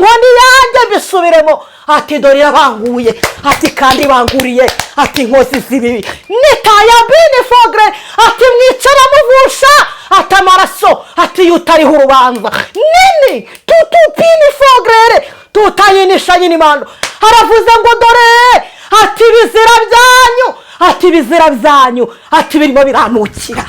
Inkoni yanjye, mbisubiremo, ati dore irabanguye, ati kandi banguriye, ati inkozi z'ibibi nitaya bini fogre, ati mwicara muvusha, ati amaraso, ati iyo utariho urubanza nini tutupini fogrere tutayinisha nyine imando. Aravuze ngo dore, ati ibizira byanyu, ati ibizira byanyu, ati birimo biranukira.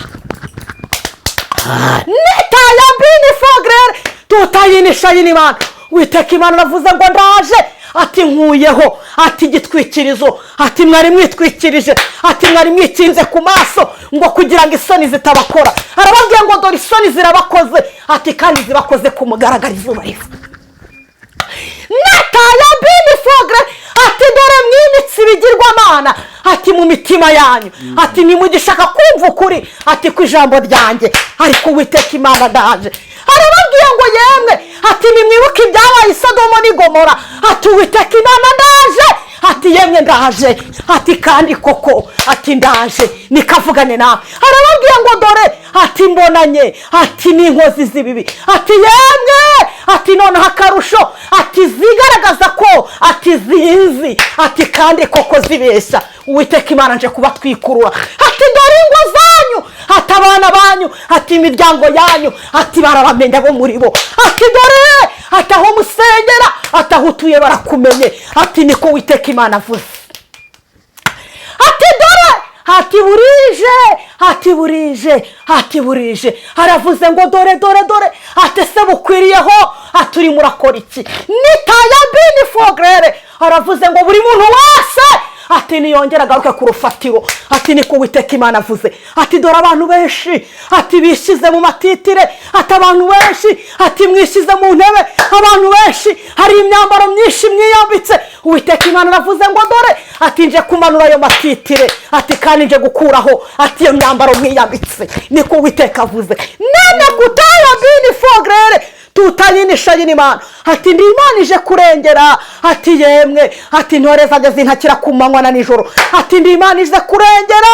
Nitaya bini fogrere tutayinisha nyine imana. Witeka Imana aravuze ngo ndaje, ati nkuyeho, ati igitwikirizo, ati mwari mwitwikirije, ati mwari mwikinze ku maso ngo kugira ngo isoni zitabakora. Arababwiye ngo dore isoni zirabakoze, ati kandi zibakoze ku mugaragaro izuba riva. Nataya bini fogre, ati dore mwimitse ibigirwamana, ati mu mitima yanyu, ati ntimugishaka kumva ukuri, ati ku ijambo ryanjye. Ariko Uwiteka Imana ndaje, arababwiye ngo yemwe, ati nimwibuke ibyabaye i Sodomo n'i Gomora. Ati Uwiteka Imana ndaje, ati yemwe ndaje, ati kandi koko, ati ndaje nikavugane nawe. Arababwiye ngo dore, ati mbonanye, ati n'inkozi z'ibibi, ati yemwe, ati noneho akarusho, ati zigaragaza ko ati zinzi, ati kandi koko zibeshya. Uwiteka Imana nje kubatwikurura, ati dore ingo zanyu, ati abana banyu, ati imiryango yanyu, ati barabamenya bo muri bo, ati dore, ati aho musengera, ati aho utuye barakumenye, ati niko Uwiteka Imana avuze. Ati dore, ati burije, ati burije, ati burije. Aravuze ngo dore, dore, dore, ati ese bukwiriyeho? Ati urimo urakora iki? Nitaya bini fogrere. Aravuze ngo buri muntu wese, ati niyongere agaruke ku rufatiro, ati niko Uwiteka Imana avuze. Ati dore abantu benshi, ati bishyize mu matitire, ati abantu benshi, ati mwishyize mu ntebe, abantu benshi hari imyambaro myinshi mwiyambitse. Uwiteka Imana aravuze ngo dore, ati nje kumanura ayo matitire, ati kandi nje gukuraho, ati iyo myambaro mwiyambitse, niko Uwiteka avuze. None kutaya bini fogrere tutayinisha nyine Imana, ati ndi Imana ije kurengera, ati yemwe, ati intore zanjye zintakira ku manywa na nijoro, ati ndi Imana ije kurengera,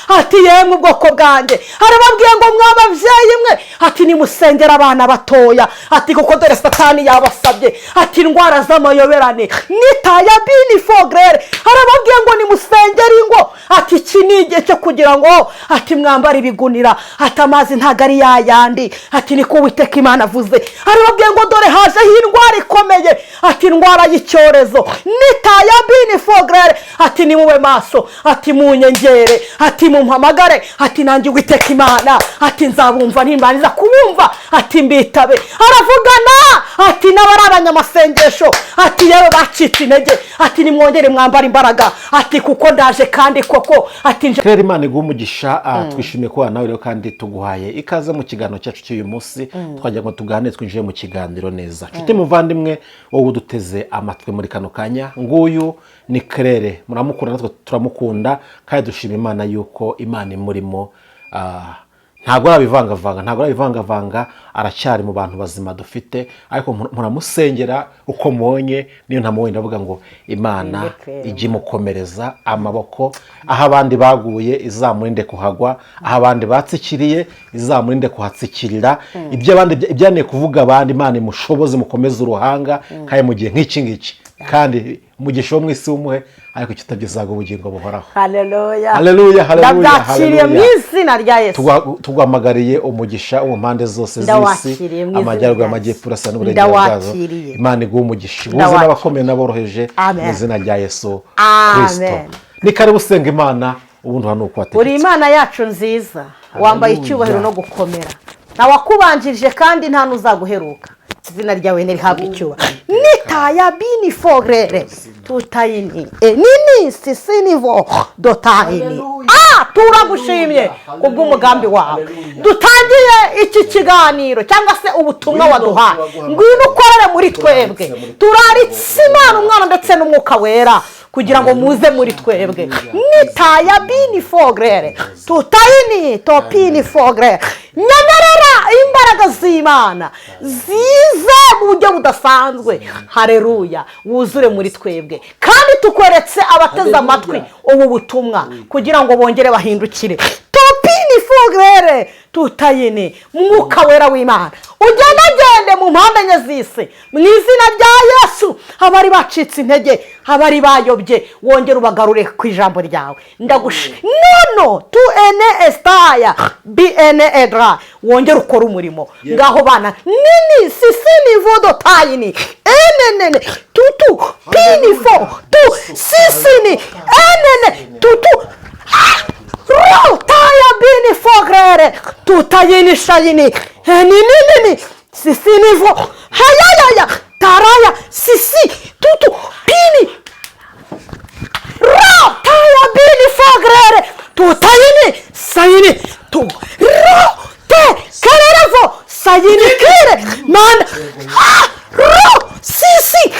ati yemwe ubwoko bwanjye. Arababwiye ngo mwababyeyi mwe, ati nimusengera abana batoya, ati kuko dore Satani yabasabye, ati indwara z'amayoberane nitaya bini fogrere. Arababwiye ngo nimusengere ingo, ati iki ni igihe cyo kugira ngo, ati mwambare ibigunira, ati amazi ntabwo ari yayandi, ati niko Uwiteka Imana avuze. Arababwiye ngo dore hajeho indwara ikomeye, ati indwara y'icyorezo nitaya bini fogrere, ati nimube maso, ati munyengere, ati mumpamagare, ati nanjye Uwiteka Imana, ati nzabumva, nimbanza kubumva, ati mbitabe. Aravugana, ati n'abari abanyamasengesho, ati yewe bacitse intege, ati nimwongere mwambare imbaraga, ati kuko ndaje kandi koko, ati nje. Claire, Imana iguhe umugisha. Twishimiye kubana nawe rero kandi tuguhaye ikaze mu kiganiro cyacu cy'uyu munsi. Twagira ngo tuganire, twinjiye mu kiganiro neza. Nshuti muvandimwe, wowe uduteze amatwi muri kano kanya, nguyu ni Claire, muramukunda, natwe turamukunda kandi dushima Imana yuko Imana imurimo. Ntabwo arabivangavanga, ntabwo arabivangavanga, aracyari mu bantu bazima dufite, ariko muramusengera uko mubonye. Niyo ntamubonye ndavuga ngo Imana ijye imukomereza amaboko, aho abandi baguye izamurinde kuhagwa, aho abandi batsikiriye izamurinde kuhatsikirira, ibyo abandi ibyaniye kuvuga abandi, Imana imushoboze, mukomeze uruhanga. Kandi mu gihe nk'iki ngiki, kandi umugisha wo mu isi wumuhe, ariko kitabyizaga ubugingo buhoraho. Haleluya. Haleluya, haleluya. Ndabyakiriye mu Haleluya. izina rya Yesu. Tuguhamagariye umugisha wo mu mpande zose z'isi, Ndawakiriye mu izina amajyaruguru, rya amajyepfo, Yesu. urasa n'uburengero bwazo. Ndawakiriye. Imana iguhe umugisha, iguhuze Ndawakiriye. n'abakomeye n'aboroheje mu Amen. izina rya Yesu Amen. Kirisito. Ni karibu, usenga Imana, ubundi hano uko Uri wategetse. Imana yacu nziza, wambaye Haleluya. icyubahiro no gukomera, ntawakubanjirije kandi nta n'uzaguheruka. Izina ryawe ntirihabwe icyubahiro. Nitaya bini forere tutayini enini sisinivo dotayini. Turagushimye kubw'umugambi wawe. Dutangiye iki kiganiro cyangwa se ubutumwa waduhaye, ngwino ukorere muri twebwe. Turaritse Imana Umwana ndetse n'Umwuka Wera kugira ngo muze muri twebwe. Nitaya bini fogrere tutayini topini fogrere. Nyemerera imbaraga z'Imana zize mu buryo budasanzwe. Hareruya, wuzure muri twebwe, kandi tukweretse abateze amatwi ubu butumwa kugira ngo bongere bahindukire. Topini fogrere. fogrere tutayini. Mwuka Wera w'Imana ugendagende mu mpande enye z'isi mu izina rya Yesu. Abari bacitse intege, abari bayobye, wongere ubagarure ku ijambo ryawe. Ndagusha nono tu ene esitaya bi ene edra, wongere ukore umurimo ngaho bana nini sisi nivodo tayini enenene tutu pini fo tu sisini enene tutu ro taya bini fogrere tutayini shayini eninini sisini vo hayayaya taraya sisi tutu pini ro taya bini fogrere tutayini sayini tu ro te kererevo sayini kire man ha ro sisi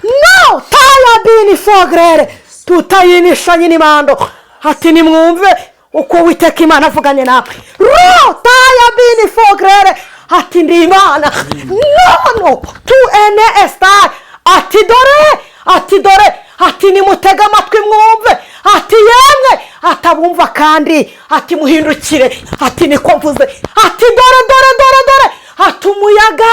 no taya bini fogrere tutayini shayini mando. Ati nimwumve uko Uwiteka Imana avuganye nawe. Ro taya bini fogrere. Ati ndi Imana nono tu ene esitari. Ati dore, ati dore, ati nimutege amatwi mwumve, ati yemwe atabumva kandi ati muhindukire, ati niko mvuze. Ati dore dore dore dore, ati umuyaga,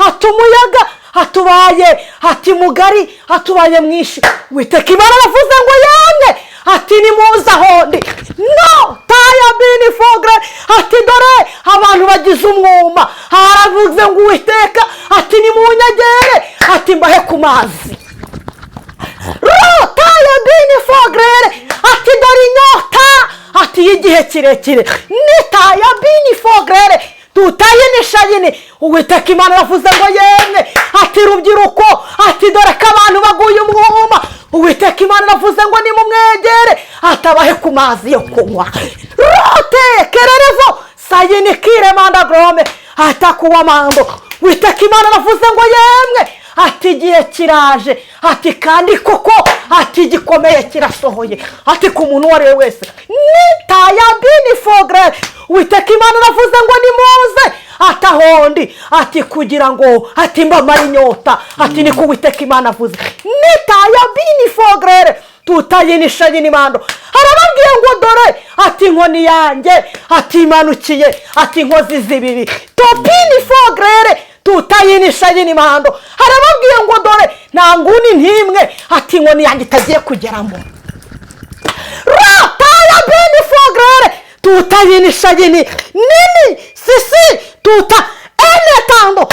ati umuyaga atubaye, ati mugari atubaye mwinshi. Uwiteka Imana aravuze ngo yemwe, ati nimuze aho ndi. No taya bini fogre. Ati dore abantu bagize umwuma. Haravuze ngo Uwiteka ati nimunyegere, ati mbahe ku mazi. Ro taya bini fogrere. Ati dore inyota, ati y'igihe kirekire. Nitaya bini fogrere tutayini shayini. Uwiteka Imana aravuze ngo yemwe, ati rubyiruko, ati dore ko abantu baguye umwuma. Uwiteka Imana aravuze ngo nimumwegere, atabahe ku mazi yo kunywa. Rote kererevo sayini kire manda grome atakuwa mambo. Uwiteka Imana aravuze ngo yemwe, ati igihe kiraje, ati kandi koko, ati igikomeye kirasohoye, ati ku muntu uwo ari we wese. Nitaya bini fogre. Uwiteka Imana aravuze ngo nimuze atahondi, ati kugira ngo ati mbamare inyota, ati niko Uwiteka Imana avuze. Nitaya bini fogrere tutayini shayini mando. Arababwiye ngo dore, ati inkoni yanjye, ati imanukiye, ati inkozi z'ibibi. Topini fogrere tutayini shayini mando. Arababwiye ngo dore nta nguni ntimwe, ati inkoni yanjye itagiye kugeramo. Rataya bini fogrere tutayini shayini nini sisi tuta ene tando.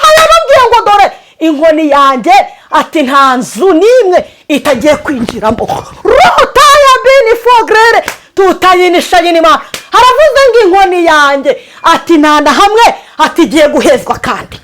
Arababwiye ngo dore inkoni yanjye, ati nta nzu n'imwe itagiye kwinjiramo. Rotaya bini fogrere tutayini shayini ma. Haravuze ngo inkoni yanjye, ati nta na hamwe, ati igiye guhezwa kandi.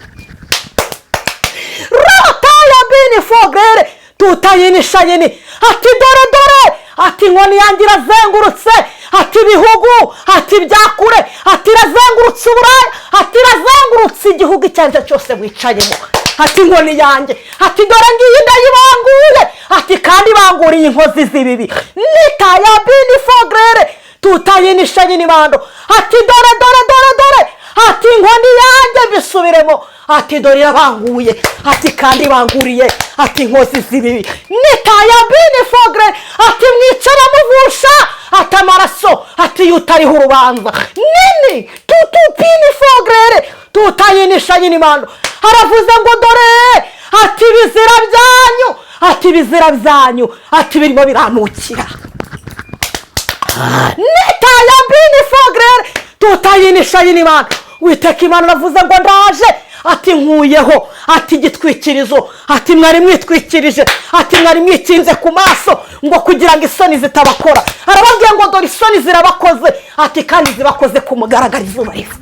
Rotaya bini fogrere tutayini shayini. Ati dore dore, ati inkoni yanjye irazengurutse, ati ibihugu, ati byakure, ati irazengurutse Uburaya, ati irazengurutse igihugu icyo ari cyo cyose wicayemo. Ati inkoni yanjye, ati dore ngiyi ndayibanguye, ati kandi banguriye inkozi z'ibibi. Nitaya bini fogrere tutayini shayini mando. Ati dore dore dore dore, ati inkoni yanjye bisubiremo, ati dore irabanguye, ati kandi banguriye, ati inkozi z'ibibi. Nitaya bini fogre. Ati mwicara muvusha, ati amaraso, ati yutariho urubanza. Nini tutu pini fogrere tutayini shayini mando. Aravuze ngo dore, ati ibizira byanyu, ati ibizira byanyu, ati birimo biranukira. Nitaya bini fogrere tutayini shayini mando. Uwiteka Imana aravuze ngo ndaje, ati nkuyeho, ati igitwikirizo, ati mwari mwitwikirije, ati mwari mwikinze ku maso ngo kugira ngo isoni zitabakora. Arababwiye ngo dore isoni zirabakoze, ati kandi zibakoze ku mugaragaro izuba riva.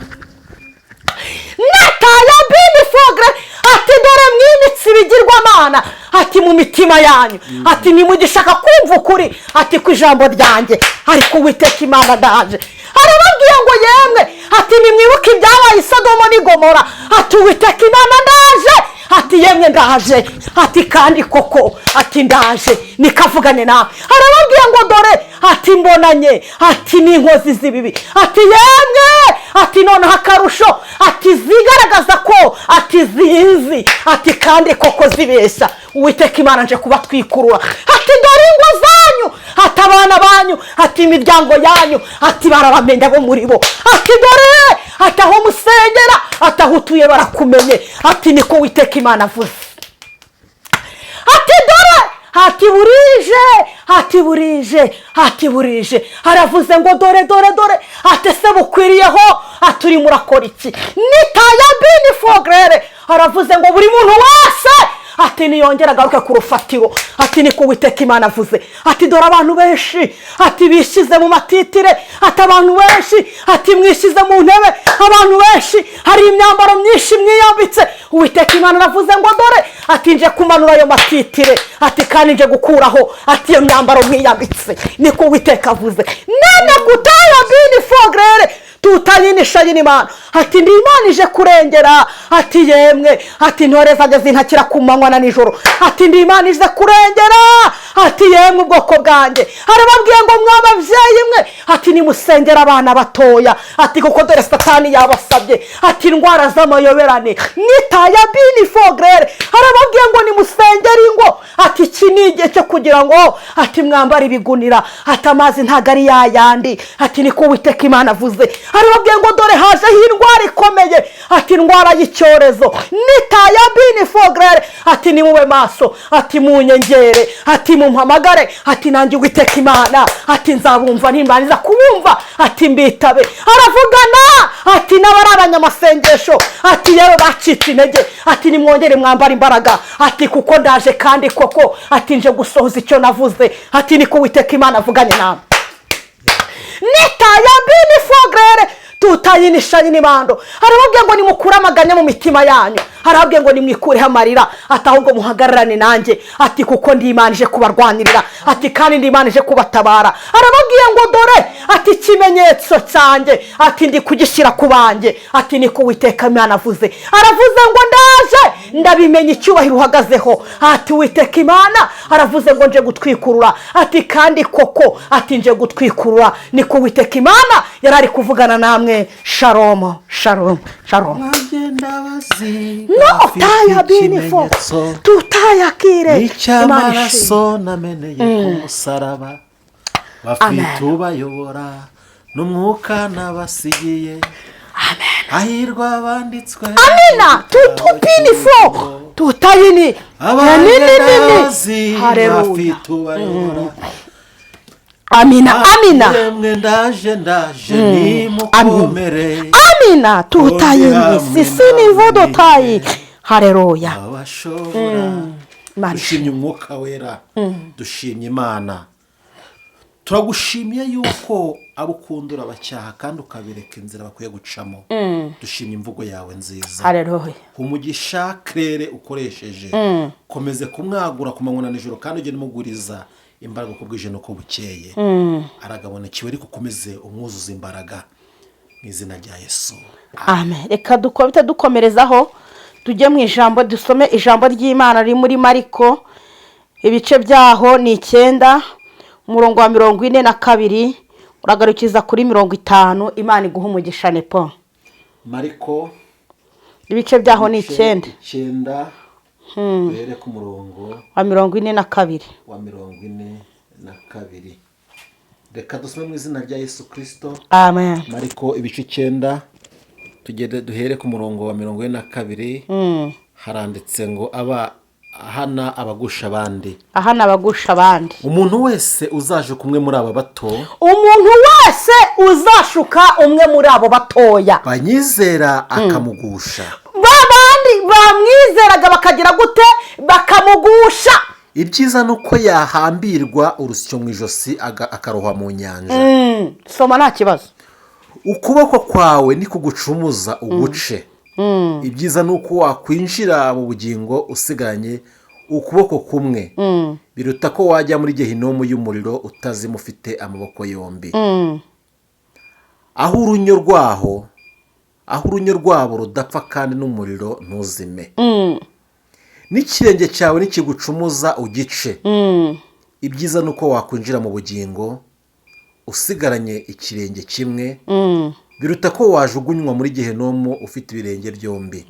Nataya bini fogre. Ati dore mwimitse ibigirwamana, ati mu mitima yanyu, ati nimugishaka kumva ukuri, ati ku ijambo ryanjye, ariko Uwiteka Imana ndaje. Arababwiye ngo yemwe, ati nimwibuke ibyabaye i Sodomo n'i Gomora, ati Uwiteka Imana ndaje, ati yemwe ndaje, ati kandi koko, ati ndaje nikavugane nawe. Arababwiye ngo dore, ati mbonanye, ati n'inkozi z'ibibi, ati yemwe, ati noneho akarusho, ati zigaragaza ko, ati zinzi, ati kandi koko zibeshya. Uwiteka Imana nje kubatwikurura, ati dore ingo zanyu banyu, ati abana banyu, ati imiryango yanyu, ati barabamenya bo muri bo. Ati dore, ati aho musengera, ati aho utuye barakumenye. Ati niko Witeka Imana avuze. Ati dore, ati burije, ati burije, ati burije. Aravuze ngo dore, dore, dore. Ati ese bukwiriyeho? Ati urimo urakora iki? Nitaya bini fogrere. Aravuze ngo buri muntu wese, ati niyongere agaruke ku rufatiro. Ati niko Uwiteka Imana avuze. Ati dore abantu benshi, ati bishyize mu matitire. Ati abantu benshi, ati mwishyize mu ntebe. Abantu benshi, hari imyambaro myinshi mwiyambitse. Uwiteka Imana aravuze ngo dore, ati nje kumanura ayo matitire, ati kandi nje gukuraho, ati iyo myambaro mwiyambitse. Niko Uwiteka avuze. Nene kutaya bini fogrere tutayinisha y'Imana. Ati ndi Imana ije kurengera. Ati yemwe, ati intore zanjye zintakira ku manywa na nijoro. Ati ndi Imana ije kurengera. Ati yemwe ubwoko bwanjye, arababwiye ngo mwababyeyi mwe, ati nimusengera abana batoya, ati kuko dore Satani yabasabye, ati indwara z'amayoberane. Nitaya bini fogrere. Arababwiye ngo nimusengere ingo. Ati iki ni igihe cyo kugira ngo, ati mwambare ibigunira, ati amazi ntabwo ari yayandi. Ati niko Uwiteka Imana avuze. Arababwiye ngo dore hajeho indwara ikomeye, ati indwara y'icyorezo. Nitaya bini fogrere. Ati nimube maso, ati munyengere, ati mumpamagare, ati nanjye Uwiteka Imana, ati nzabumva. Nimbanza kubumva, ati mbitabe. Aravugana, ati n'abari abanyamasengesho, ati yewe bacitse intege, ati nimwongere mwambare imbaraga, ati kuko ndaje kandi koko, ati nje gusohoza icyo navuze. Ati niko Uwiteka Imana avuganye nawe. Nitaya bini fogrere tutayinisha n'ibando. Arababwiye ngo nimukure amaganya mu mitima yanyu. Arababwiye ngo nimwikureho amarira, ati ahubwo muhagararane nanjye, ati kuko ndi Imana ije kubarwanirira, ati kandi ndi Imana ije kubatabara. Arababwiye ngo dore, ati ikimenyetso cyanjye, ati ndi kugishyira ku banjye. Ati niko Uwiteka Imana avuze. Aravuze ngo ndaje, ndabimenya icyubahiro uhagazeho. Ati Uwiteka Imana aravuze ngo nje gutwikurura, ati kandi koko, ati nje gutwikurura. Niko Uwiteka Imana yari ari kuvugana namwe. Shalomu, shalomu, shalomu. Bagenda bazi No taya bini fo tutayakire. Imana ishimwe. Icy'amaraso nameneye ku musaraba, bafite Amen. ubayobora n'umwuka nabasigiye. Amen. Hahirwa abanditswe Amina tutupini fo tutayini nini nini. abazi Haleluya. bafite ubayobora. Amina, amina. Yemwe ndaje, ndaje, nimukomere. Amina tutayini sisini vodotayi. Haleluya. Abashobora. Imana. Dushimye Umwuka Wera, dushimye Imana. Turagushimiye yuko abo ukunda urabacyaha kandi ukabereka inzira bakwiye gucamo. Dushimye imvugo yawe nziza. Haleluya. Umugisha kerere ukoresheje, komeze kumwagura ku manywa na nijoro, kandi ugende umuguriza imbaraga uko bwije n'uko bukeye. Aragabonekiwe, ariko ukomeze umwuzuza imbaraga mu izina rya Yesu. Amen. Reka dukubite dukomerezaho, tujye mu ijambo, dusome ijambo ry'Imana riri muri Mariko, ibice byaho ni 9, umurongo wa 42 uragarukiza kuri 50. Imana iguha umugisha, Nepo. Mariko. Ibice byaho ni 9. 9, duhere ku murongo wa 42. Wa 42. Reka dusome mu izina rya Yesu Kirisito. Amen. Mariko ibice 9, tugende duhere ku murongo wa 42. Haranditse ngo aba ahana abagusha abandi. Ahana abagusha abandi. Umuntu wese uzaje kumwe muri aba bato, umuntu wese uzashuka umwe muri abo batoya banyizera akamugusha, ba bandi bamwizeraga bakagira gute? Bakamugusha. Ibyiza ni uko yahambirwa urusyo mu ijosi akarohwa mu nyanja. Soma, nta kibazo. Ukuboko kwawe nikugucumuza uguce. Ibyiza ni uko wakwinjira mu bugingo usigaranye ukuboko kumwe, biruta ko wajya muri gehinomu y'umuriro utazima ufite amaboko yombi, aho urunyo rwabo rudapfa kandi n'umuriro ntuzime. N'ikirenge cyawe nikigucumuza ugice. Ibyiza ni uko wakwinjira mu bugingo usigaranye ikirenge kimwe, biruta ko wajugunywa muri gehinomu ufite ibirenge byombi,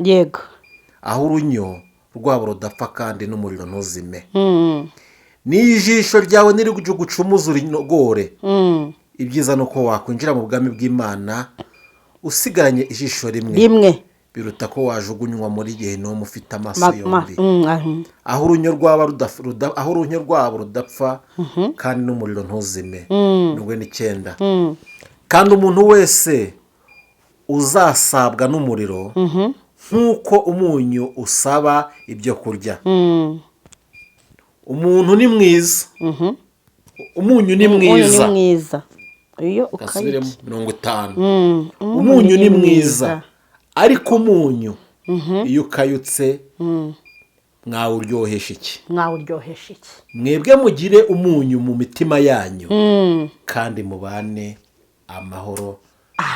aho urunyo rwabo rudapfa kandi n'umuriro ntuzime. N'ijisho ryawe nirigucumuza, urinogore. Ibyiza ni uko wakwinjira mu bwami bw'Imana usigaranye ijisho rimwe, rimwe, biruta ko wajugunywa muri Gehinomu ufite amaso yombi, aho urunyo rwabo rudapfa kandi n'umuriro ntuzime. 49. Kandi umuntu wese uzasabwa n'umuriro nk'uko umunyu usaba ibyo kurya. Umuntu ni mwiza, umunyu ni Umunyu ni mwiza. mwiza iyo Gasubiremo. ukayitse. 50. Umunyu ni mwiza, ariko umunyu iyo ukayutse, mwawuryohesha iki? Mwawuryohesha iki? Mwebwe mugire umunyu mu mitima yanyu kandi mubane amahoro.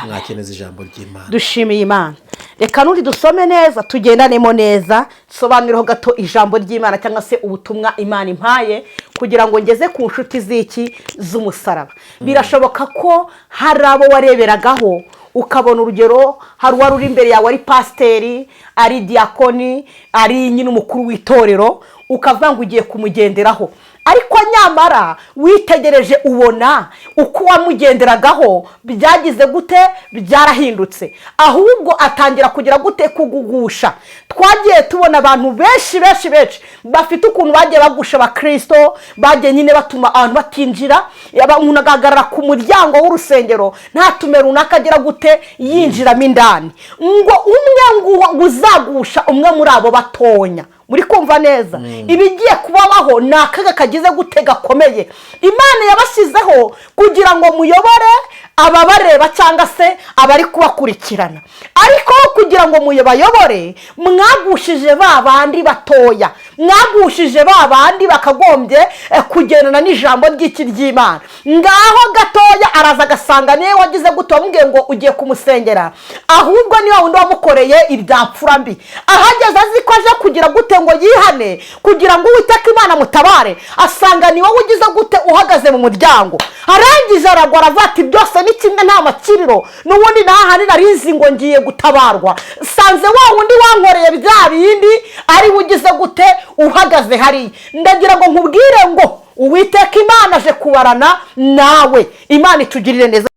Mwakeneza ijambo ry'Imana. Dushimiye Imana. Reka n'undi dusome neza, tugendanemo neza, sobanurireho gato ijambo ry'Imana cyangwa se ubutumwa Imana impaye kugira ngo ngeze ku nshuti z'iki z'umusaraba. Birashoboka ko hari abo wareberagaho ukabona, urugero, hari uwari uri imbere yawe ari pasiteri, ari diyakoni, ari nyine umukuru w'itorero, ukavuga ngo ugiye kumugenderaho, ariko nyamara witegereje ubona uko wamugenderagaho byagize gute? Byarahindutse. Ahubwo atangira kugira gute? Kugugusha. Twagiye tubona abantu benshi benshi benshi bafite ukuntu bagiye bagusha abakirisito, bagiye nyine batuma abantu batinjira. Yaba umuntu agahagarara ku muryango w'urusengero ntatume runaka agira gute? Yinjiramo indani. Ngo umwe ngo uzagusha umwe muri abo batonya, muri kumva neza, ibigiye kubabaho ni akaga kagize gute? Gakomeye. Imana yabashyizeho kugira ngo muyobore ababareba cyangwa se abari kubakurikirana, ariko kugira ngo mubayobore mwagushije ba bandi batoya, mwagushije ba bandi bakagombye kugendana n'ijambo ry'iki ry'Imana. Ngaho gatoya araza agasanga niwe wagize gute? Wamubwiye ngo ugiye kumusengera, ahubwo niwe wundi wamukoreye ibya mfura mbi. Ahageze azi ko aje kugira gute? Ngo yihane kugira ngo Uwiteka Imana mutabare, asanga ni wowe ugize gute? Uhagaze mu muryango. Arangije aragwa, aravuga ati: "Byose ni kimwe, nta makiriro n'ubundi nahandi narizi ngo ngiye gutabarwa, sanze wa wundi wankoreye bya bindi ari we ugize gute? Uhagaze hariya." Ndagira ngo nkubwire ngo Uwiteka Imana aje kubarana nawe. Imana itugirire neza.